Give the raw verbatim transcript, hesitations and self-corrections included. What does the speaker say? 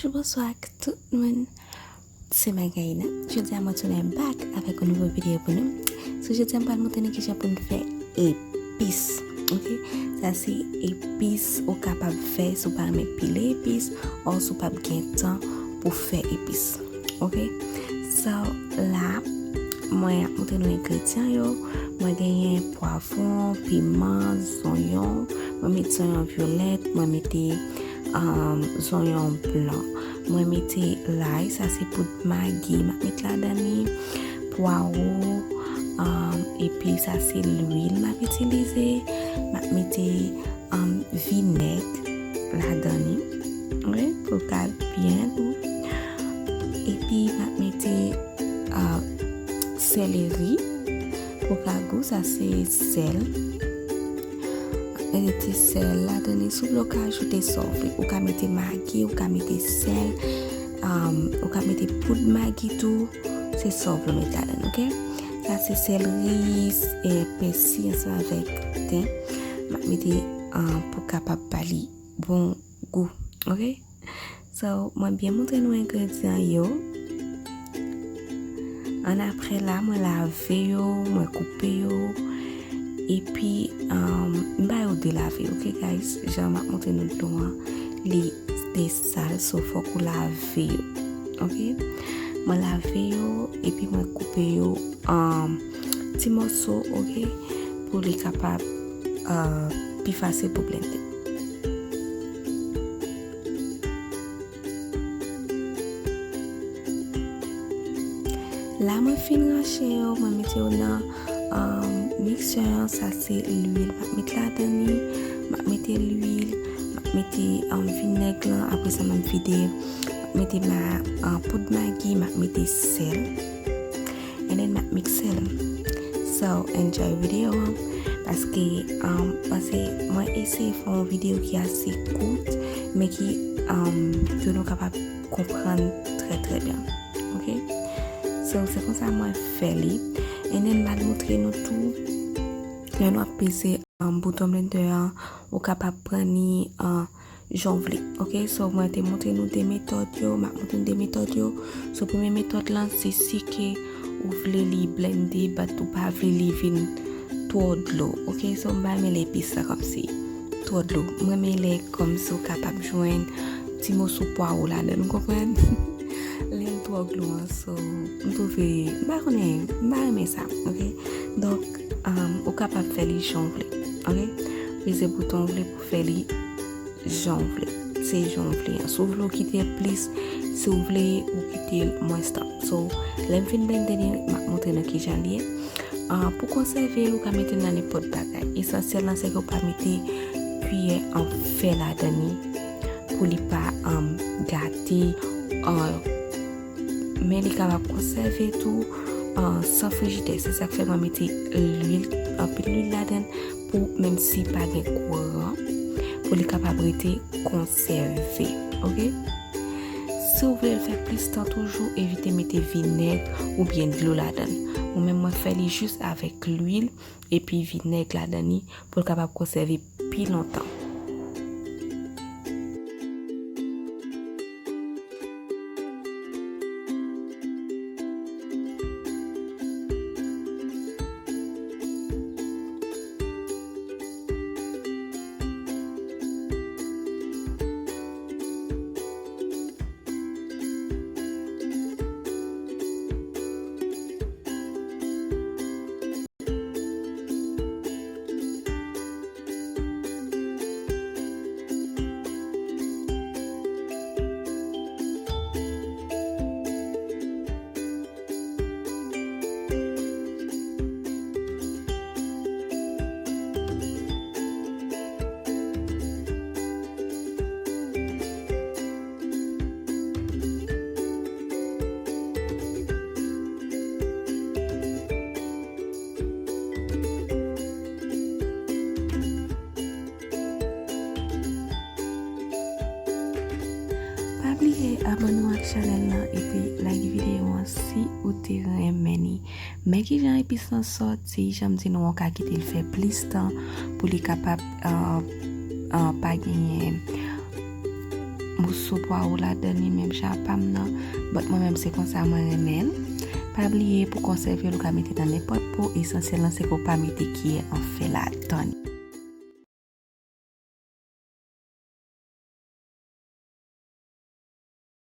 Bonjou, bonswa ak tout moun. Se Magaïna. Jodi a mwen tounen back avèk yon nouvo videyo pou nou. So jodi a m pral montre nou kijan pou n fè epis. Ok? Sa se epis ou kapab fè si w pa renmen pile epis, or si w p ap gen tan pou fè epis. Ok? So la, mwen ap montre nou engredyan yo. Mwen genyen pwavwon, piman, zonyon. Mwen met zonyon vyolèt, mwen mete um, zonyon blan. Mwen mete lay, sa se poud magi m ap met ladan li, pwawo, um, epi sa se lwil m ap itilize. M ap mete um, vinèg ladan li, wi, pou l ka byen gou. Epi m ap mete uh, seleri pou l ka gou, sa se sèl. Mete sèl ladan li, si w vle w ka ajoute sa w vle. Ou ka mete magi, ou ka mete sèl, um, ou ka mete poud magi tou. Se sa w vle w mete ladan, ok? Sa se seleri, e, pèsi ansanm avèk ten. M ap mete, um, pou kapab ba li bon gou, ok? So, mwen byen montre nou engredyan yo. Annapre la, mwen lave yo, mwen koupe yo. Epi, um, m ba yo delave, ok, guys? Jan m ap montre nou dlo an, li te sal, so fòk ou lave yo, ok? Mwen lave yo, epi mwen koupe yo an ti mòso, ok? Pou li kapab, uh, pi fasil pou blende. La mwen fin ranche yo, mwen mete yo nan, um, miksè an. Sa se lwil m ap met ladan li. M ap mete lwil, m ap mete, um, vinèg lan. Apre sa, mwen vide, m ap mete ma, uh, poud magi, m ap mete sèl. And then m ap mikse l. So, enjoy videyo an. Paske, um, paske mwen eseye fè yon videyo ki ase kout, men ki, um, ke nou kapab konprann trè, trè byen. Ok? So, se konsa mwen fè li. And then, m al montre nou tou, lè nou ap peze, um, bouton blender an, ou kapab pran ni, uh, jan w vle. Ok? So, mwen te montre nou de metòd yo, m ap montre nou de metòd yo. So, premye metòd lan, se si ke ou vle li blende, but ou pa vle li vin twò dlo. Ok? So, m pa renmen lè epis la kòmsi twò dlo. M renmen lè kòmsi ou kapab jwenn ti moso pwawo ladan l, ou konprann? Lè l twò dlo an, so, m twouve, m pa konnen, m pa renmen sa, ok? Donk, um, ou kapab fè li jan w vle, ok? Peze bouton w vle pou fè li jan w vle. Se jan w vle an. Si w vle w kite l plis, si w vle ou kite l mwens tan. So, lè m fin blende li, m ap montre nou kijan li ye. Ah, pou konsève l, ou ka mete l nan nenpòt bagay. Esansyèl lan, se ke w pa mete kiyè an fè ladan li pou li pa, um, gate, ah, men li kapab konsève tou, ah, san frijidè. Se sa k fè mwen mete lwil, anpil lwil ladan l pou, menm si pa gen kouran, pou li kapab rete konsève. Ok? Si w vle l fè plis tan toujou, evite mete vinèg oubyen dlo ladan l. Mwen menm, mwen fè li jis avèk lwil epi vinèg ladan li pou l kapab konsève pi lontan. Pa bliye abòne w ak chanèl lan epi like videyo an si ou te renmen li. Men kijan epis lan sòti, jan m di nou, ou ka kite l fè plis tan pou li kapab, ah, ah, pa genyen moso pwawo ladan li menm jan pa m nan. But mwen menm se konsa mwen renmen l. Pa bliye pou konsève l ou ka mete nan nenpòt po, esansyèl lan se ke w pa mete kiyè an fè ladan li.